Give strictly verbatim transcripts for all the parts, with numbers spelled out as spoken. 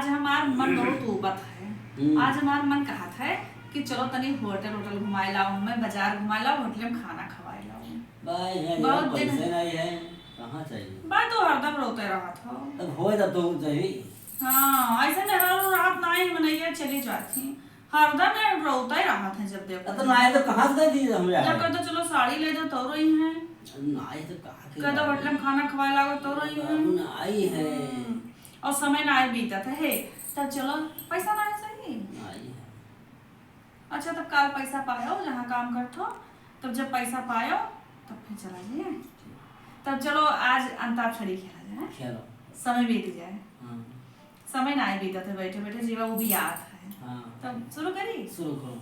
आज हमार मन बहुत उबत है। हम्म। आज हमार मन कहत है कि चलो तनी होटल वोटल घुमाए लाओ, हमें बाजार घुमाए लाओ, होटल में खाना खवाए लाओ। भाई, है बहुत यार, दिन पैसे नहीं है, कहाँ चाहिए? भाई, तू हरदम रोते रहत हो। तब होए तब तो चाहिए। हाँ, ऐसे मेहरारू रहत नाहीं, मनैया चली जात ही। हरदम ये रोते रहत है जब देखो। अब तो नाहीं तो कहाँ से दे दी हम यार? जब कहते चलो साड़ी ले दो तो रोई हैं। नाहीं तो कहाँ के कह दो बात होटल में है? खाना खवाए लागो तो रोई हैं। नाहीं है। हम्म, और समय नाहीं बीतत है, तब चलो पैसा नाहीं सही। नाहीं है। अच्छा, तब काल पैसा पायो, जहाँ काम करत हो, तब जब पैसा पायो, तब फिर चला जाइए। तब चलो, आज अंताक्षरी खेला जाए। खेलो। समय बीत जाए। हाँ। समय नाहीं बीतत है, बैठे बैठे जीवा वो भी याद है। हाँ। तब शुरू करी? शुरू करो।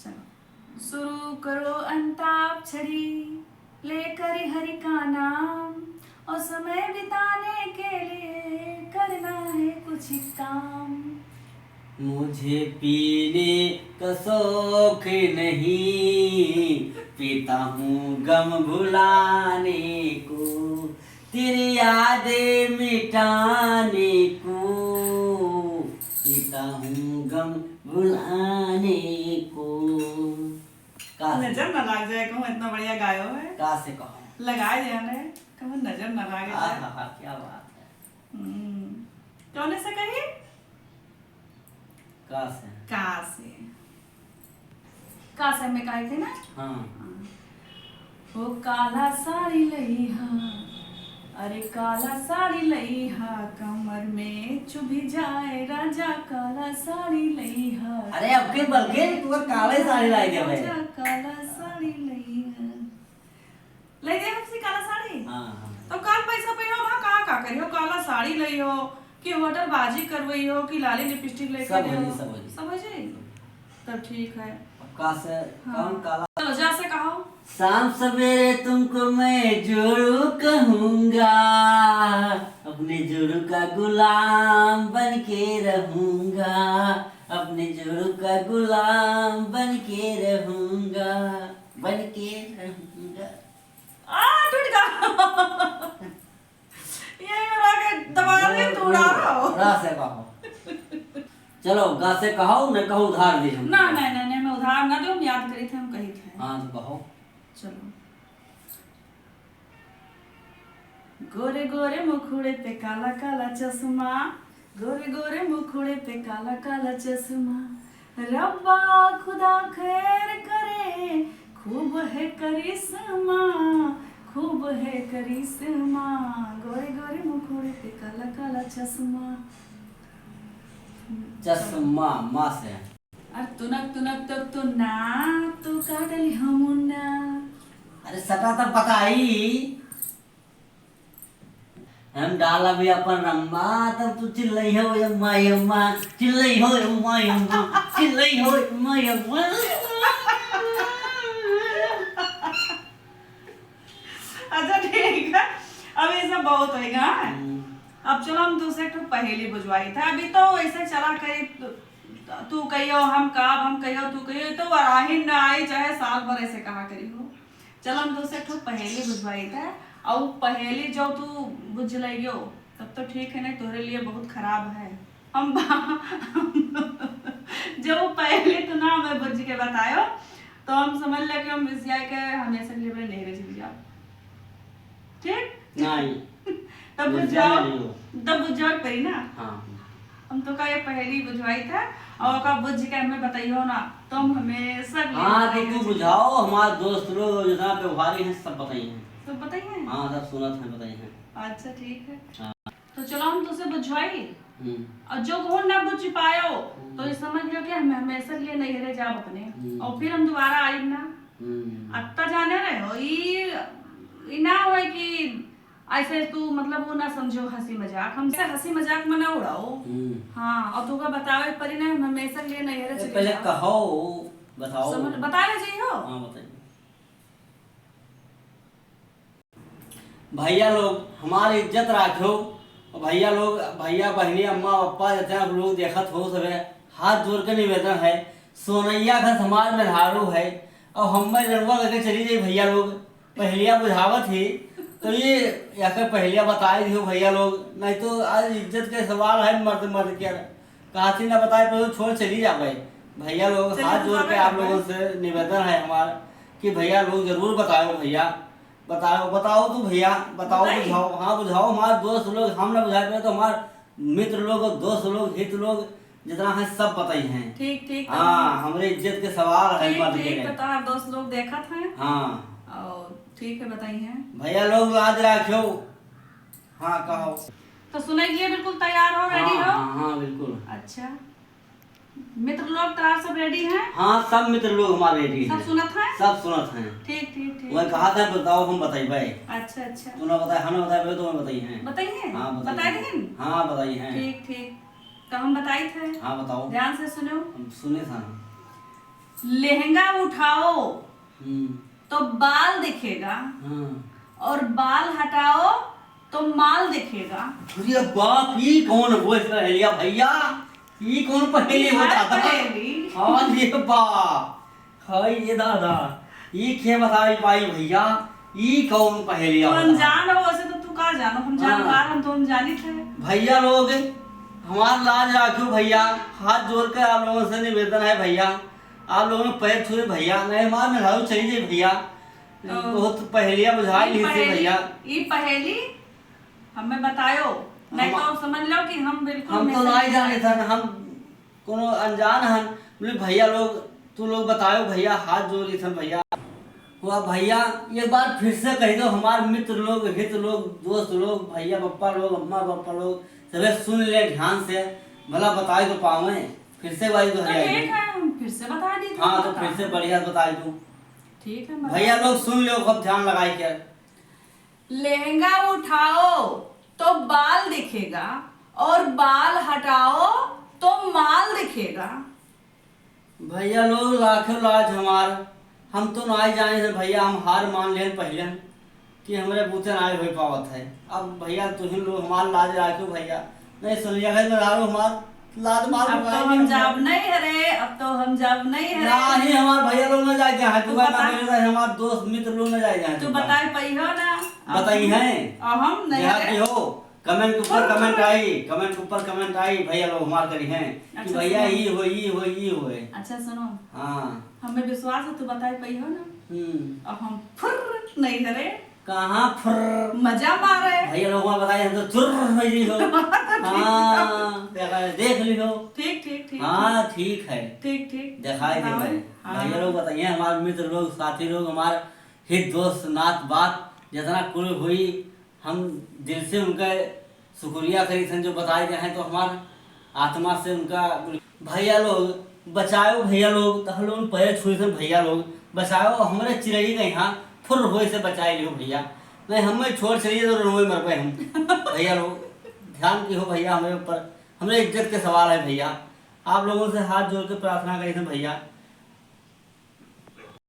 चलो, शुरू करो अंताक्षरी, लेकर हरि का नाम, और समय बिताने के लिए करना है कुछ काम। मुझे पीने का शौक नहीं, पीता हूँ गम भुलाने को, तेरी यादें मिटाने को, पीता हूँ गम भुलाने को। का से? नजर न लाग जाए कहूँ, इतना बढ़िया गायो है। का से कहो? लगाए जाने, कहूँ नजर न लाग जाए। आहा, क्या बात है। हम्म। कौने से कही? का से? का से? का से में गाए थे ना? हाँ। हाँ। ओ काला साड़ी लइहा, अरे काला साड़ी लइहा, कमर में चुभि जाए राजा, काला साड़ी लइहा। अरे अब के बल्कि तू काले साड़ी लाई देवे। राजा, काला साड़ी लइहा। लइ दे हमसे काला साड़ी? हाँ, हाँ। तो काल पैसा पे हो, वहाँ कहाँ का करियो? काला साड़ी लइहो कि होटल बाजी करवइहो कि लाली लिपस्टिक लेके सब हो जाई, दिहो? सब हो जाई। सब हो जाई? तब ठीक है। अब का से हाँ। कौन काला? चलो, जा से कहो। शाम सवेरे तुमको मैं जोरू कहूँगा, अपने जोरू का गुलाम बन के रहूँगा, अपने जोरू का गुलाम बन के रहूँगा, बन के रहूँगा। आ, टूट गया। ये वाला के दबा के तू उड़ा रहा हो। गा से कहो। चलो, गा से कहो, न कहो उधार दे हम। ना, ना, ना, ना, मैं उधार ना दूँ, हम याद करी थे, हम कही थे। हाँ, तो कहो। चलो। गोरे गोरे मुखड़े पे काला काला चश्मा, गोरे गोरे मुखड़े पे काला काला चश्मा। रब्बा खुदा खैर करे, खूब है करिश्मा, खूब है करिश्मा। गोरे गोरे मुखड़े पे काला काला चश्मा। चश्मा, मा से। अरे तुनक तुनक तो तू ना, तू का डली हमुना। अरे सटा तब बताई। हम डाला भी अपन रम्मा, तब तू चिल्लइहो अम्मा, अम्मा, चिल्लइहो अम्मा, अम्मा, चिल्लइहो अम्मा, अम्मा। अच्छा ठीक है, अब ये सब बहुत होइगा। हम्म। अब चलो हम तुसे एक ठो पहेली बुझवाई था। अभी तो ऐसे चला करी, तू, तू कहियो हम काब, हम कहियो तू कहियो, तो वराहिन ना आई, चाहे साल भर ऐसे कहा करी हो। चलो हम तुसे एक ठो पहेली बुझवाई था, और पहेली जो तू बुझ लइयो, तब तो ठीक है, नहीं तोहरे लिए बहुत खराब है। हम बा-, जब वो पहेली तू ना हमें बुझ के बतायो, तो हम समझ ले कि हम रिसिया के हमेशा के लिए अपने नैहरे चली जाओ। ठीक? नहीं। तब बुझ रिसिया जाओ, नहीं हो। तब बुझ जाओ परी ना। हाँ। हम तो का ये पहेली बुझवाई था, और का बुझ के हमें बताइयो ना, तो हम हमेशा के लिए हाँ, तो नैहरे तू चली बुझाओ, हमारे दोस्त लोग जितना व्यवहारी हैं, सब बताइए हैं। सब बताइए हैं? हाँ, सब सुनत हैं, बताइए हैं। अच्छा, ठीक है। हाँ। तो चलो हम तुसे बुझवाई। हम्म। और जो कहो ना बुझ पायो, हम्म। तो ये समझ लो कि हम हमेशा के लिए नैहरे जाब अपने। हम्म। और फिर हम दोबारा आइब ना। हम्म। अत्ता जाने रहे हो, ई, ई ना होए कि ऐसे तू मतलब वो ना समझो हंसी मजाक, हमसे हंसी मजाक में ना उड़ाओ। हम्म। हाँ, और तू का बतावे परी ना, हम हमेशा के लिए नैहरे ए, चली पहले जाओ। कहो, बताओ। समझ, बतावे चाहिए हो? हाँ, बताइए। भैया लोग, हमारी इज्जत राखो। और भैया लोग, भैया, बहिनी, अम्मा, पप्पा, जितना लोग देखत हो, सबे हाथ जोड़ के निवेदन है, सोनैया घर हमार मेहरारू है, और हमें रउआ लगे चली जाई भैया लोग। पहेलिया बुझावत ही, तो ये, एकर पहलिया बताई दियो भइया लोग, नहीं तो आज इज्जत के सवाल है मर्द मर्द के। कहा थी ना बताए पर छोड़ चली जाबे। भइया लोग, चलिए, हाथ जोड़ के आप लोगों से निवेदन है हमार कि भइया लोग जरूर बताओ भइया, बताओ, बताओ तू भइया, बताओ, बताई? बुझाओ, हाँ बुझाओ, हमार दोस्त लोग हम ना बुझाए पाए तो हमार मित्र लोग और दोस्त लोग, हित लोग, जितना है सब बताई हैं। ठीक, ठीक, हाँ, तमाम। हमरे इज्जत के सवाल है ठीक, मर्द के ठीक, लिए। तो तोहार दोस्त लोग देखत हैं। हाँ। और ठीक है, बताई हैं। भइया लोग लाज राखियो। हाँ, कहो। तो सुने के लिए बिल्कुल तैयार हो, ready हाँ, हो? हाँ, हाँ, बिल्कुल। अच्छा। मित्र लोग तोहार सब ready हैं? हाँ, सब मित्र लोग हमारे ready सब हैं। सुनत हैं? सब सुनत हैं। ठीक, ठीक, ठीक। वह कहा था, बताओ, हम बताइबे। अच्छा, अच्छा। तू ना बताए, हम ना बताइबे, तो मैं बताई हैं। बताई हैं? हाँ, बताई बताई हैं। दीन? हाँ, बताई हैं। ठीक, ठीक। तो हम बताई थे। हाँ, बताओ। ध्यान से सुनो। हम सुने था। लहंगा उठाओ हम्म। तो बाल दिखेगा, हाँ। और बाल हटाओ तो माल दिखेगा। अरे बाप, ई कौन होत पहेलिया भइया? ई कौन पहेली ई होत है था? पहेली। हाँ, ये बाप। हाय ये दादा, ई के बताई पाई भइया? ई कौन पहेलिया तू होत था? अनजान हो, वैसे तो तू का जानो, हम हाँ। जानकार, हम तो अनजानी थे। भइया लोग, हमार लाज राखियो भइया, हाथ जोड़ के आप लोगों से निवेदन है भइया, आप लोगों के पैर छुए भइया, नहीं हमार मेहरारू चली जाई भइया। ओ। बहुत पहेलिया बुझाई ई ली थी पहेली, भइया। ई पहेली हमें बतायो, नहीं हम तो समझ लो कि हम बिल्कुल हम तो नहीं जाने था ना, हम कोनो अनजान हन। बोले, "भइया लोग, तू लोग बतायो भइया, हाथ जोड़ ली थन भइया।" हुआ भइया, एक बार फिर से कह दो, हमार मित्र लोग, हित लोग, दोस्त लोग, भइया बप्पा लोग, अम्मा बप्पा लोग, सभे सुन ले ध्यान से, भला बताए तो पावे। फिर से भाई तो दोहराई ठीक दो। है, हम फिर से बता दी तो हाँ, तो बता। फिर से बढ़िया बताई दो। ठीक है, बता। भइया लोग सुन लो खूब ध्यान लगाई के। लहंगा उठाओ तो बाल दिखेगा और बाल हटाओ तो माल दिखेगा। भइया लोग राखो लाज हमार, हम तो नाई जाने से भइया, हम हार मान लेन पहिले कि हमरे बूते नाई हो पावत है। अब भइया तुहिन लोग हमार लाज राखो भइया, नहीं सुनिया है मेहरारू हमार लात मार अब तो हम जाब नहीं हरे, अब तो हम जाब नहीं हरे। नाही हमार भइया लोग ना जाए हैं, तू तू ना बता। मेरे साथ हमार दोस्त मित्र लोग ना जाए हैं, तू तू बता। बताए पइहो ना। बताई हैं। और हम नहीं देहात हरे। की हो, comment के ऊपर comment आई, comment के ऊपर comment आई, भइया लोग हमार करी हैं कि अच्छा, भइया सुनो। ई हो, ई हो, ई हो है। अच्छा सुनो। हाँ। हमें विश्वास है तू बताए पइहो ना। हम्म। और हम फुर्र नहीं हरे। कहाँ फुर्र? मजा मारे। भइया लोग वहाँ बताए, हम तो चुर्र हो जी हो। ठीक, हाँ, देखा है, देख ली हो। ठीक, ठीक, ठीक, हाँ, ठीक। ठीक है। ठीक, ठीक। दिखाई दे बताओ। भाई। हाँ। भइया लोग बताइए, हमारे मित्र लोग, साथी लोग, हमारे हित दोस्त, नात बात, जितना कुल हुई, हम दिल से उनका शुक्रिया करी थन जो बताए गए हैं, तो हमार आत्मा से उनका भइया लोग बचाओ, भइया लोग, तो हम लोग पैर छुए थे, भइया लोग बचाओ, हमरे चिरई के यहाँ फुर्र होए से बचाए लियो भइया, नहीं हमें छोड़ चलिए तो रोए मर पाए हम। भइया लोग ध्यान की हो भइया, हमरे ऊपर, हमरे इज्जत के सवाल है भइया, आप लोगों से हाथ जोड़ के प्रार्थना करी थे भइया,